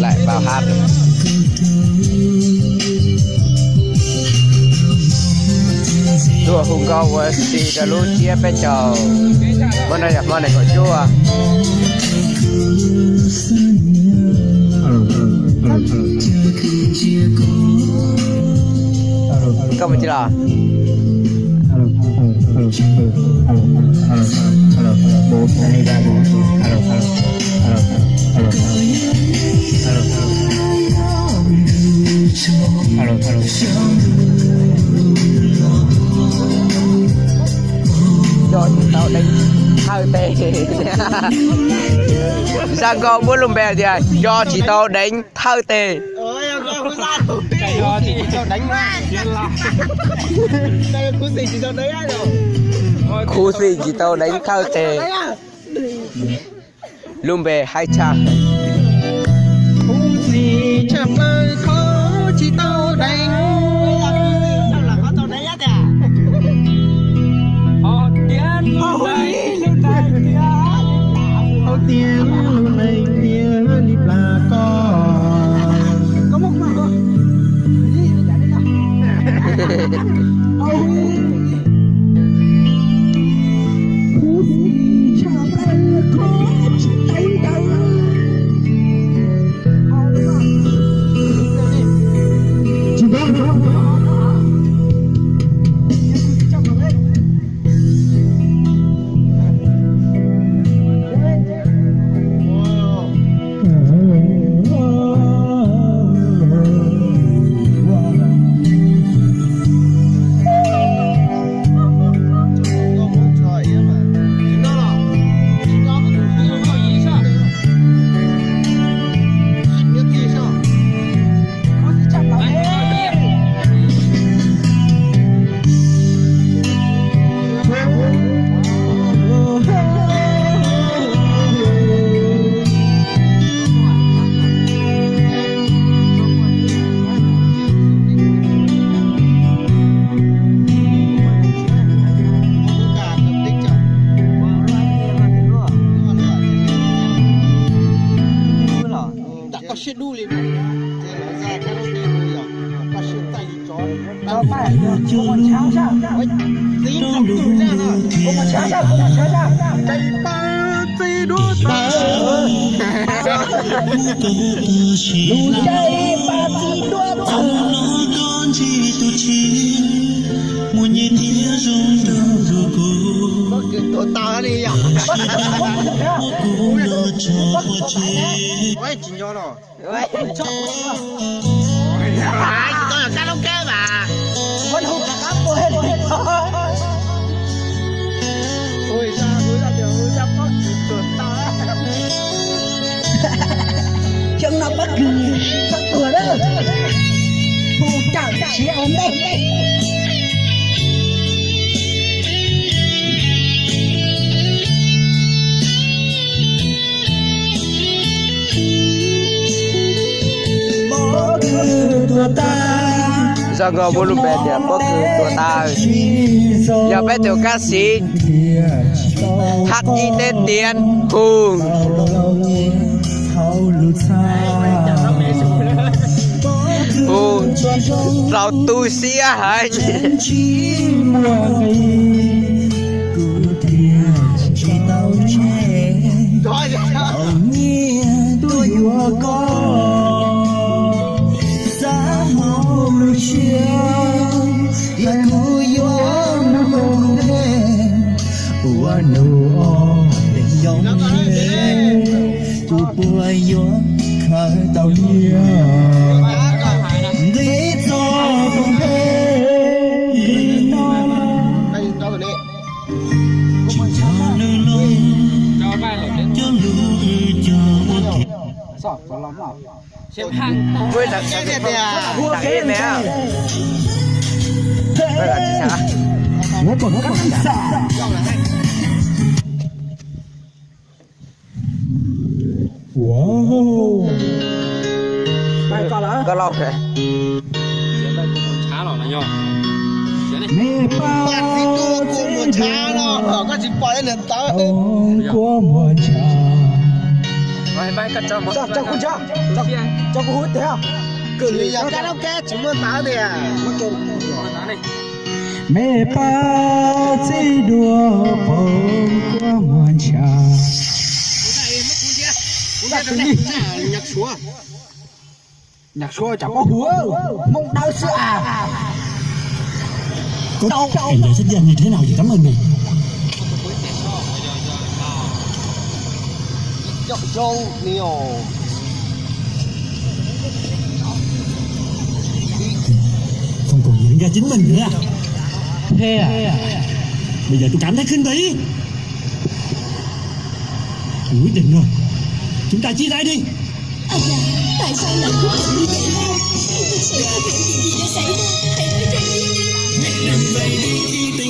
Laim npau hab. Tuaj hu nkauj ua si rau lub tsiab peb caug. Hmo no yog hmo nees nkaum cuaj. Koj mus tsis los? Coj tsis tau deev thawj tes. Zaj nkauj muab lub npe tias coj tsis tau deev thawj tes. Khuv xim tsis tau deev thawj tes. Lub npe haib tshaj. Khuv xim tshaj plaws kho tsis tau deev. Hos tias lub neej, hos tias lub neej tiag li plag koj. Mus nyias thiab zoo nraug nrog kuv, kuv los tso ua tsev. Xyoo no pob kws txog tuag lawm, hu cawm siav ua ntej. Zaj nkauj muaj lub npe tias Pob kws tuag tas. Yog peb tus kab xis H I T Tian Hùng, Hùng txaus tu siab heev. Kuv thiaj tsis tau tseg, thaum nyiaj tuaj yuav koj, xav hauv lub siab tias kuv yuav mus ntev, ua nus ob leeg zoo siab, kuv puas yuav khaws tau nyiaj nqis txog poob pem li no. Tsis nco lus no, coj lus wb cog ua tiag. Koj lauj, me pab txiv tuaj kuv mus ntshav los koj tsis pom niag ntawd. Kuv mus ntshav. Tso, tso kuv tso, tso kuv hu tiag. Karaoke tsis muaj ntawv tiag. Me paj txij dua pov kuab muag ntsha. Nyab Suav tsam pab hu, Hmoob dawb xwb as. Có em đã thích danh như thế nào thì cảm ơn này. Không còn nhận ra chính mình nữa. Thế à? Bây giờ tôi cảm thấy khinh bỉ. Tôi quyết định rồi. Chúng ta chia tay đi. Ây da, tại sao lại quyết định như vậy hông? Em thực sự không hiểu chuyện gì đã xảy ra. Hãy nói cho em biết đi.